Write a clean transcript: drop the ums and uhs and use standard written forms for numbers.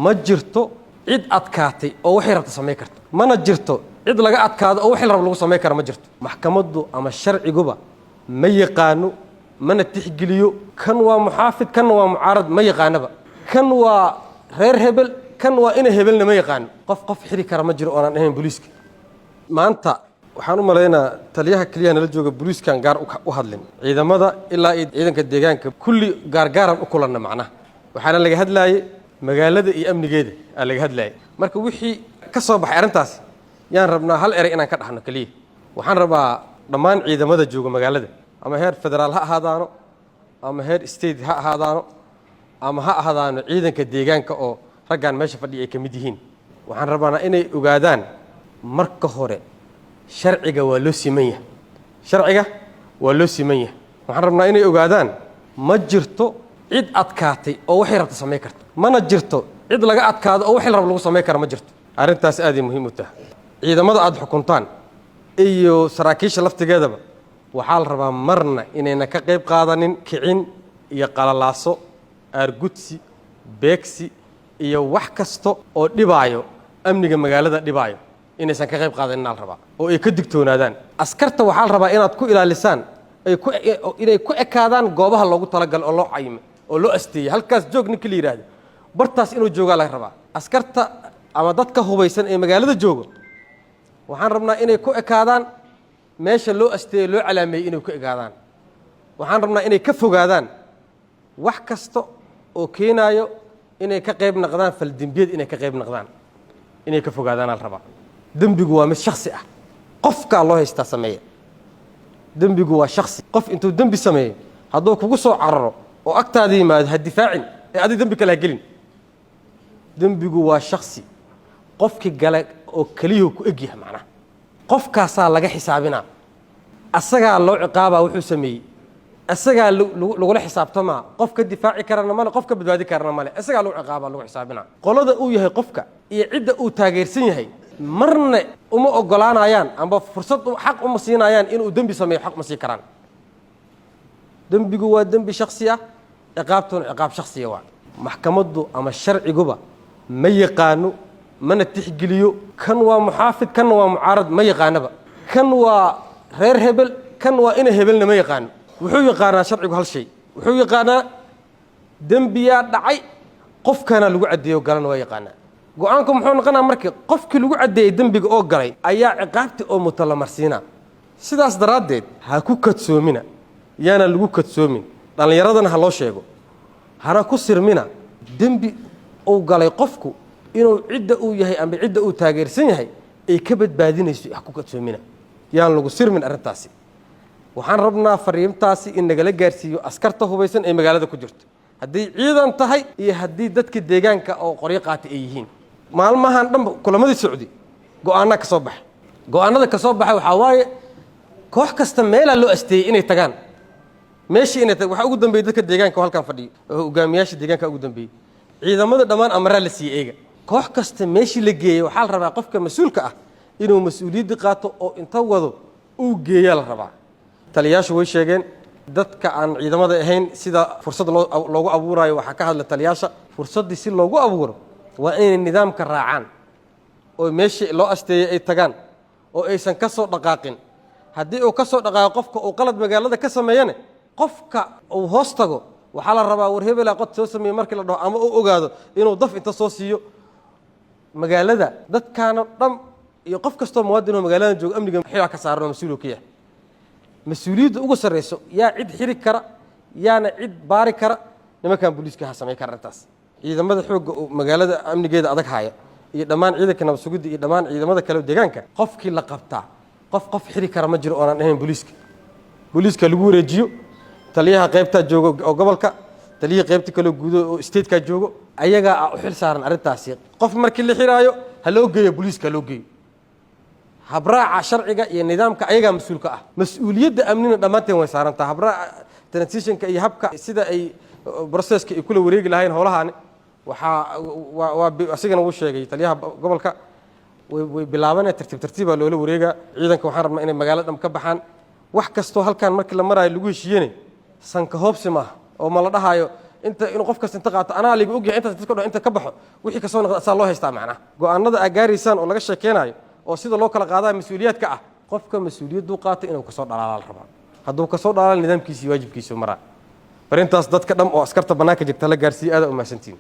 Ma jirto cid adkaatay oo waxay rabta samayn karto, mana jirto cid laga adkaado oo wixii la rabo lagu samayn kara, ma jirto. Maxkamaddu ama sharciguba ma yaqaano, mana tixgeliyo kan waa muxaafid, kanna waa mucaarad, ma yaqaanaba. Kan waa reer hebel, kan waa ina hebelna, ma yaqaano. Qof qof xiri kara ma jiro oonaan ahayn booliiska. Maanta waxaan u malaynaa taliyaha keliyaha nala jooga booliiskan gaar u hadlin, ciidamada ilaa iyo ciidanka deegaanka kulli gaargaaran u kulanna. Macnaha waxaana laga hadlaayey magaalada iyo amnigeeda aa laga hadlaayay. Marka wixii ka soo baxay arrintaasi yaan rabnaa hal erey inaan ka dhaxno keliya. Waxaan rabaa dhammaan ciidamada jooga magaalada, ama heer federaal ha ahaadaano, ama heer state ha ahaadaano, ama ha ahaadaano ciidanka deegaanka oo raggaan meesha fadhiya ay ka mid yihiin, waxaan rabnaa inay ogaadaan marka hore sharciga waa loo siman yahay. Sharciga waa loo siman yahay. Waxaan rabnaa inay ogaadaan ma jirto cid adkaatay oo waxay rabta samayn karto, mana jirto cid laga adkaado oo wixii la rabo lagu samayn kara, ma jirto. Arrintaas aaday muhiim u tahay. Ciidamada aada xukuntaan iyo saraakiisha laftigeedaba waxaa la rabaa marna inayna ka qayb qaadanin kicin iyo qalalaaso, aargudsi, beegsi iyo wax kasta oo dhibaayo amniga magaalada dhibaayo inaysan ka qayb qaadanin la rabaa oo ay ka digtoonaadaan. Askarta waxaa la rabaa inaad ku ilaalisaan ay ku inay ku ekaadaan goobaha loogu talagalo oo loo cayimay oo loo asteeyey. Halkaas joog ninka la yidhaahdo, bartaas inuu joogaa laga rabaa. Askarta ama dadka hubaysan ee magaalada joogo waxaan rabnaa inay ku ekaadaan meesha loo asteeyey, loo calaameeyey inay ku ekaadaan. Waxaan rabnaa inay ka fogaadaan wax kasta oo keenaayo inay ka qayb naqdaan faldembiyad, inay ka qayb naqdaan, inay ka fogaadaanaa la rabaa. Dembigu waa mid shaksi ah, qofkaa loo haystaa sameeya. Dembigu waa shaksi. Qof intuu dembi sameeyo hadduu kugu soo cararo oo agtaada yimaado, ha difaacin ee adig dembi kale ha gelin. Dembigu waa shaksi, qofkii gale oo keliyuhu ku egyahay. Macnaha qofkaasaa laga xisaabinaa, asagaa loo ciqaabaa wuxuu sameeyey, asagaa lagula xisaabtamaa. Qof ka difaaci karana male, qof ka badbaadi karana male. Isagaa lagu ciqaabaa, lagu xisaabinaa. Qolada uu yahay qofka iyo cidda uu taageersan yahay marna uma ogolaanayaan amba fursad xaq uma siinayaan inuu dembi sameeyo, xaq uma sii karaan. Dembigu waa dembi shaksi ah, ciqaabtuna ciqaab shaksiya waa. Maxkamaddu ama sharciguba ma yaqaano, mana tixgeliyo kan waa muxaafid, kanna waa mucaarad, ma yaqaanaba. Kan waa reer hebel, kan waa ina hebelna, ma yaqaano. Wuxuu yaqaanaa sharcigu hal shay. Wuxuu yaqaanaa dembiyaa dhacay, qofkana lagu caddeeyo galana waa yaqaanaa. Go-aanku muxuu noqonaa marka? Qofkii lagu caddeeyey dembiga oo galay ayaa ciqaabtii oo mutalamarsiina. Sidaas daraaddeed ha ku kadsoomina, yaana lagu kadsoomin. Dhallinyaradana ha loo sheego, hana ku sirmina dembi uu galay qofku inuu cidda uu yahay ama cidda uu taageersan yahay ay ka badbaadinayso. Ha ku kadsoomina, yaan lagu sirmin arrintaasi. Waxaan rabnaa fariintaasi in nagala gaarsiiyo askarta hubaysan ee magaalada ku jirto, haddii ciidan tahay iyo haddii dadka deegaanka oo qoryo qaata ay yihiin. Maalmahan dhanba kulamadii socday go-aanaa ka soo baxay. Go-aanada ka soo baxay waxaa waaye koox kasta meelaa loo asteeyey inay tagaan, meeshii inay waxaa ugu dambeeyey dadka deegaanka oo halkan fadhiyo oo hogaamiyaasha deegaanka ugu dambeeyey. Ciidamada dhammaan amaraa la siiyey eega koox kasta meeshii la geeyey. Waxaa la rabaa qofka mas-uulka ah inuu mas-uuliyaddi qaato oo inta wado uu geeyaa la rabaa. Taliyaashu way sheegeen dadka aan ciidamada ahayn sida fursad loo loogu abuurayo. Waxaa ka hadla taliyaasha, fursaddii si loogu abuuro waa inay nidaamka raacaan oo meeshii loo asteeyey ay tagaan oo aysan ka soo dhaqaaqin. Haddii uu ka soo dhaqaaqo qofka uu qalad magaalada ka sameeyane, qofka uu hoos tago waxaa la rabaa war hebelaa qod soo sameeye markii la dhaho ama uu ogaado inuu daf inta soo siiyo. Magaalada dadkaana dham iyo qof kastoo muwaadin oo magaaladan jooga amniga xilaa ka saaran oo mas-uul ka yahay, mas-uuliyadda ugu sarreyso. Yaa cid xiri kara, yaana cid baari kara? Nimankan booliiska ha samayn kara arrintaas. Ciidamada xoogga oo magaalada amnigeeda adag haya iyo dhammaan ciidanka nabad sugidda iyo dhammaan ciidamada kale oo deegaanka, qofkii la qabtaa, qof qof xiri kara ma jiro oonaan ahayn booliiska. Booliiska lagu wareejiyo. Taliyaha qaybtaa joogo oo gobolka, taliyihii qaybta kaleo guudo oo statekaa joogo, ayagaa ah u xil saaran arrintaasi. Qof markii la xiraayo ha loo geeyo booliiska, ha loo geeyo. Habraaca sharciga iyo nidaamka ayagaa mas-uulka ah. Mas-uuliyadda amnina dhammaanteen way saarantaha. Habraaca transitionka iyo habka sida ay processka ay kula wareegi lahayn howlahaani waxaa waa asigana wuu sheegay taliyaha gobolka. Way bilaabanaya, tartiib tartiibaa loola wareegaa. Ciidanka waxaan rabnaa inay magaalo dham ka baxaan. Wax kastoo halkan markii la maraayo lagu heshiiyene sanka hoobsi maaha oo ma la dhahaayo. Inta inuu qof kasta inta qaato, anaa liga ogyahay, intaas dadka dhan inta ka baxo, wixii kasoo noqda asaa loo haystaa. Macnaha, go'aanada aa gaaraysaan oo laga sheekeynayo oo sida loo kala qaadaya mas-uuliyaadka ah, qofka mas-uuliyadduu qaatay inuu kasoo dhalaala la rabaa. Hadduu kasoo dhalaala, nidaamkiisi iyo waajibkiisu maraa. Farintaas dadka dham oo askarta bannaanka jirta la gaarsiiya. Aada u mahadsantiin.